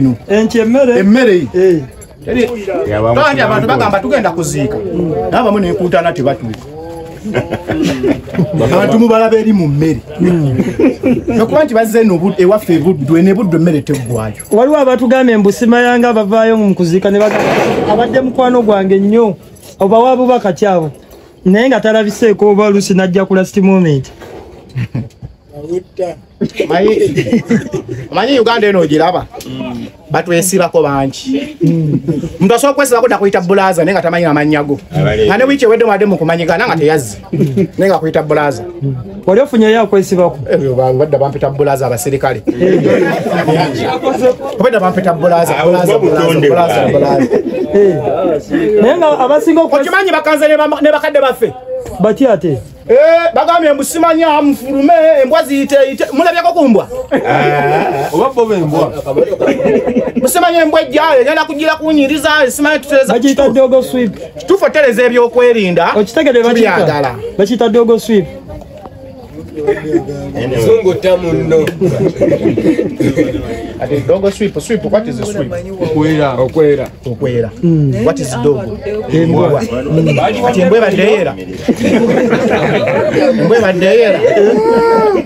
Eno Enki emmere. Emmere. Kandi abantu bagamba tugenda kuziika. N'abamu n'enkuntana tebatuuka. Abantu mubalaba eri mu mmere. Nokuba nti bazze eno ewaffe Buddu, ne Buddu emmere teggwayo. Waliwo abatugambye mbu simayanga bavaayo mu kuziika ne bagamba abadde mukwano gwange nnyo oba wabubaka kyabo naye nga talabiseeko oba oluusi n'ajja ku last moment. Omanyi Uganda eno ogiraba batwesibako bangi. Omuntu asobola okwesibako nakuyita bulaza naye nga tamanyi amannya go. Nga ne wiiki ewedde mwadde mukumanyigana nga teyazze naye nga akuyita bulaza. Wali ofunyeyo akwesibako? Badda bampita bulaza abaserikale. Obadda bampita bulaza, bulaza, bulaza, bulaza. Naye nga abasinga okimanyi bakanze ne bakadde baffe. Batya ate? Bagambye mbu simanya mfulume embwa ziyite yite mulabyeko ku mbwa? Oba bo b'embwa. Musimanya embwa ejja egenda kugira kunyiriza simanya tutereza. Bagiyita dog sweep. Kituufu otereza ebyokwerinda. Okitegedde bakiyita. Bakiyita dog sweep. Zungu tamu nno. Ate dog sweep, sweep, what is a sweep? Okwera. Okwera. Okwera. What is dog? Embwa. Ati embwa ebadde eyera. Embwa ebadde eyera.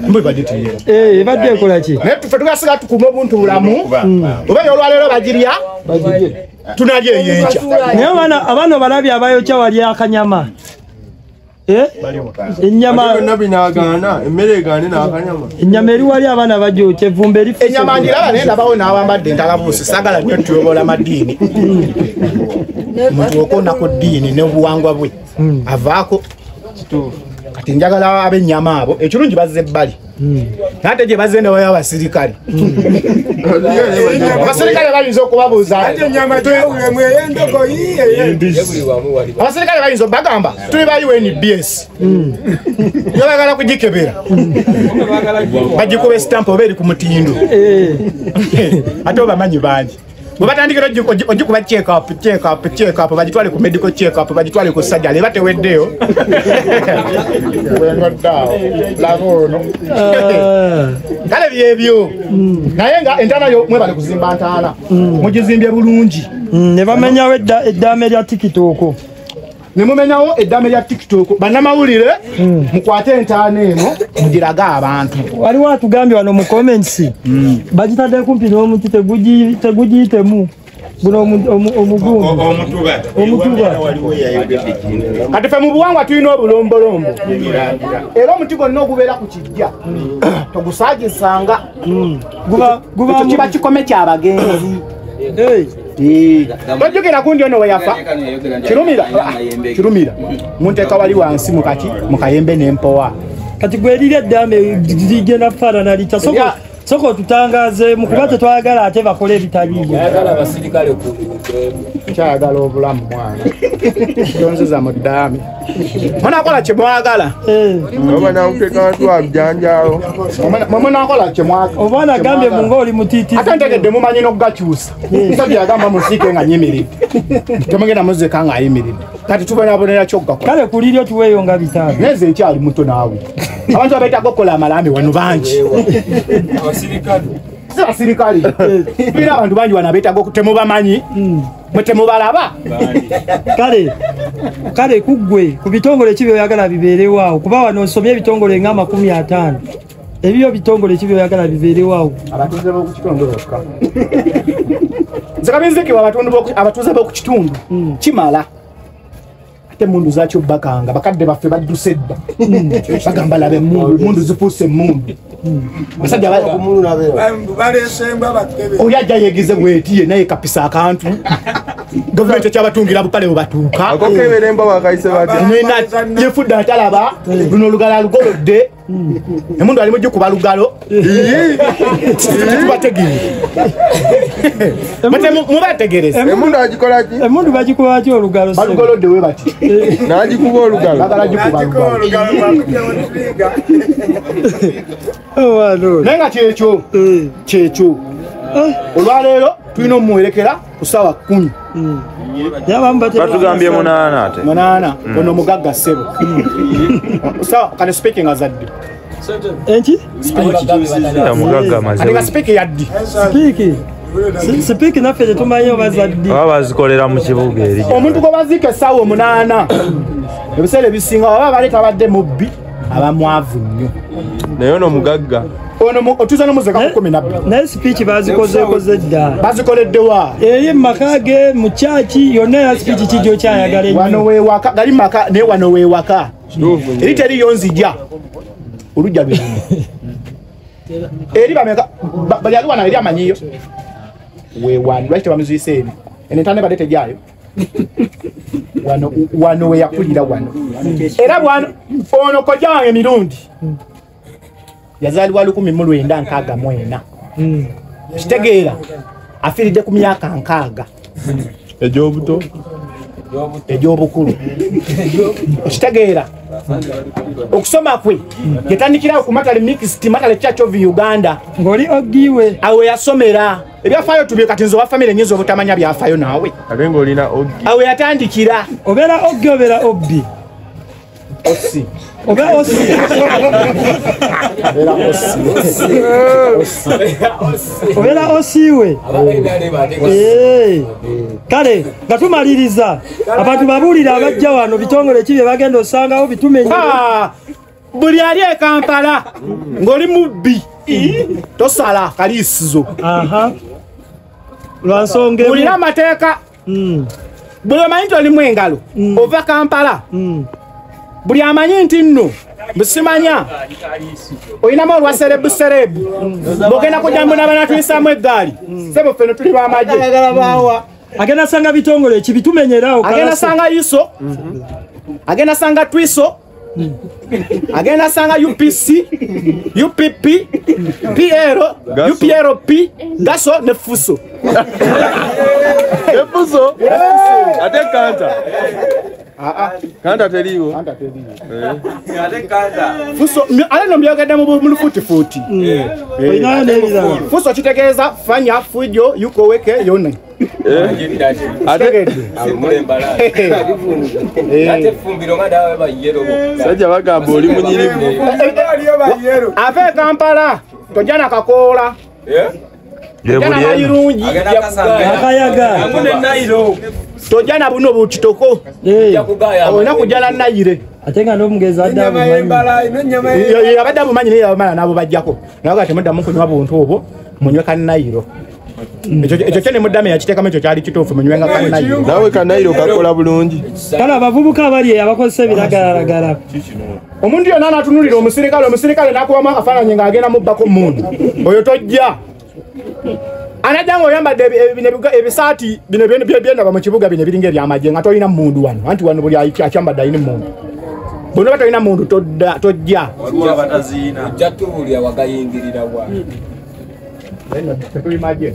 Embwa ebadde teyera. Ebadde ekola ki? Naye ffe tugasiga tukuuma obuntu bulamu. Oba olwaleero bagirya? Bagirye. Tunalya eyenkya. Naye abaana obalabye abayokya wali akanyama. Ennyama byonna binaagaana, emmere egaane n'akanyama. Ennyama eri wali abaana bagyokya, evvumbe erifuse. Ennyama ngiraba naye ndabawo n'abambadde entalabuusi, saagala nnyo tuyobola madiini. Omuntu okona ku ddiini n'obuwangwa bwe avaako. Kati njagala ab'ennyama abo, ekirungi bazze ebbali. Ate gye bazze ndabayo abasirikale. Abasirikale bayinza okubabuuza. Abasirikale bayinza obagamba tuli ba UNBS. Yo baagala kugikebera. Bagikuba esitampu oba eri ku mutindo. Ate obamanyi bangi. Bwe batandikira ogikuba check up, check up, check up, bagitwale ku medical check up, bagitwale ku surgery, eba teweddeyo. Laba ono. Kale byebyo. Naye nga entaana yo mwebale kuzimba ntaana. Mugizimbye bulungi. Ne bamenyawo eddaame lya TikTok. Ne mumenyawo eddaame lya TikTok. Bannamawulire mukwate entaana eno mugirage abantu. Waliwo atugambye wano mu comments bagitadde kumpi n'omuti tegugiyitemu. Guno omugundi. Omutuba. Kati ffe mu buwangwa tulina obulombolombo. Era omuti gwonna ogubeera ku kijja togusaagisanga. Ekyo kiba kikome ky'abagenzi. Tojjukira gundi ono we yafa. Kirumira. Kirumira. Munteeka wali wansi mu kaki mu kayembe n'empowa. Kati gwe eriri eddaame ligenda kufaanana litya? Soko tutangaze mu kuba tetwagala ate bakole ebitaliiyo. Ayagala abasirikale ku Nkyayagala obulamu mwana. Tonziza mu ddaame. Munakola kye mwagala. Oba nakuteeka twabjanjaawo. Mwe munakola kye mwagala. Omwana agambye mu ng'oli mutiitiizi. Ate ntegedde mumanyi n'okugakyusa. Musajja yagamba musiike nga nyimiridde. Temugenda muziika ng'ayimiridde. Kati tubonaabonera ki okugakola? Kale ku liryo tuweeyo nga 500. Naye nze nkyali muto naawe. Abantu abeetaaga okukola amalambe wano bangi. Si basirikale. Tulina abantu bangi wano abeetaaga temubamanyi. Mwe temubalaba. Kale kale kuggwe ku bitongole ki by'oyagala bibeerewo awo kuba wano nsomye ebitongole nga 50. Ebyo bitongole ki by'oyagala bibeerewo awo? Abatuuze b'oku kitundu bokka. Nze kabinzikibwa abatuuze b'oku kitundu kimala. Ate emmundu zaakyo bakanga bakadde baffe badduse dda. Bagamba laba emmundu, emmundu zifuuse emmundu. Basajja oyo ajja yeegize bwetiye naye kapisa akantu. Gavumenti ekyabatungira bupale bwe batuuka. Akokebera embwa bakayise batya? Yefudde atalaba, luno olugalo alugolodde. Emmundu ali mugikuba lugalo. Tubategeere. Mubategereze. Emmundu agikola ki? Emmundu bagikuba batya olugalo? Balugolodde we bati. N'agikuba olugalo. Bagala gikuba olugalo. Naye nga kyekyo. Kyekyo. Olwaleero tulina omuwerekera ku ssaawa 10. Batugambye 8 ate. 8 ono mugagga ssebo. Kale speaking azadde. Enki? Mugagga amaze. Ate nga speaking yaddi. Speaking. Sipiiki naffe tetumanyi oba zaddi. Oba bazikolera mu kibuga eri. Omuntu gwe baziika essaawa 8 ebiseera ebisinga oba baleeta abadde mubbi aba mwavu nnyo. Naye ono mugagga. Ono otuza n'omuzeka ku 12. Naye sipiiki bazikozeekoze dda. Bazikoledde wa? Eri mu maka ge, mu kyaki, yonna ya sipiiki kijjo kyayagala ennyo. Wano weewaka, gali maka naye wano weewaka. Eri teriyo nzija. Olujja lwe luno. Eri bameka bali ali wano eri amanyiyo. Weewano lwaki tebamuziise eri? Eno entanda ebadde tejaayo. Wano wano we yakulira wano. Era bwano ono kojja wange Mirundi. Yazaalibwa 1964. Kitegeera afiiridde ku myaka 60. Egy'obuto egy'obukulu. Kitegeera okusoma kwe yatandikirawo ku Matale Mixed Matale Church of Uganda. Ng'oli ogiwe. Awo yasomera. Ebyafaayo tubye kati nze owa famire nnyinza obutamanya byafaayo naawe. Ate ng'olina ogi. Awo yatandikira. Obeera ogi obeera obbi. Osi. Obeera osi. Obeera osi. Obeera osiwe. Kale nga tumaliriza abantu babuulire abajja wano bitongole ki bye bagenda osangawo bitumenye. Buli ali e Kampala ng'oli mubbi tosala kaliisizo. Lwa nsonga emu. Wulira amateeka. Buli omanyi nti olimu engalo ova Kampala. Buli amanyi nti nno busimanya olinamu olwa serebu serebu bw'ogenda kujja mbona banatuyisaamu eggaali sebo ffeno tuli b'amagye. Agenda sanga bitongole ki bitumenyerawo. Agenda sanga ISO, agenda sanga Twiso, agenda sanga UPC, UPP, PL, UPRP, Gaso ne Fuso. Ne Fuso? Ate Kanta. Kanta teriiwo. Kanta teriiwo. Fuso ale no mbyogedde mu lufutifuti. Olinayo n'ebirala. Fuso kitegeeza fanya fujo yuko weke yone. Ate sajja bagamba oli munyirivu. Ave e Kampala tojja na kakoola. Tojja na mayirungi. Akayaga. Tojja na buno bukitoko. Olina kujja na nayire. Ate nga n'omugezi adde abumanyi. Abadde abumanyi naye abamala n'abo bajjako. Naye nga temuddamu kunywa buntu obwo munywe kannayiro. Ekyo kyo ne muddame yakiteekamu ekyo kyali kituufu munywenga kannayiro. Naawe kannayiro kakola bulungi. Kale abavubuka abali eyo abakozesa ebiragalalagala. Omuntu yonna n'atunuulira omusirikale, omusirikale n'akubamu akafaananyi ng'agenda mubbako mmundu. Oyo tojja. Anajja ng'oyambadde ebisaati bino byendaba mu kibuga bino ebiringa ebyamagye nga tolina mmundu wano. Anti wano buli akyambadde alina emmundu. Bw'onoba tolina mmundu tojja. Ojja tubuulira wagayingirira wa. Tetuli magye.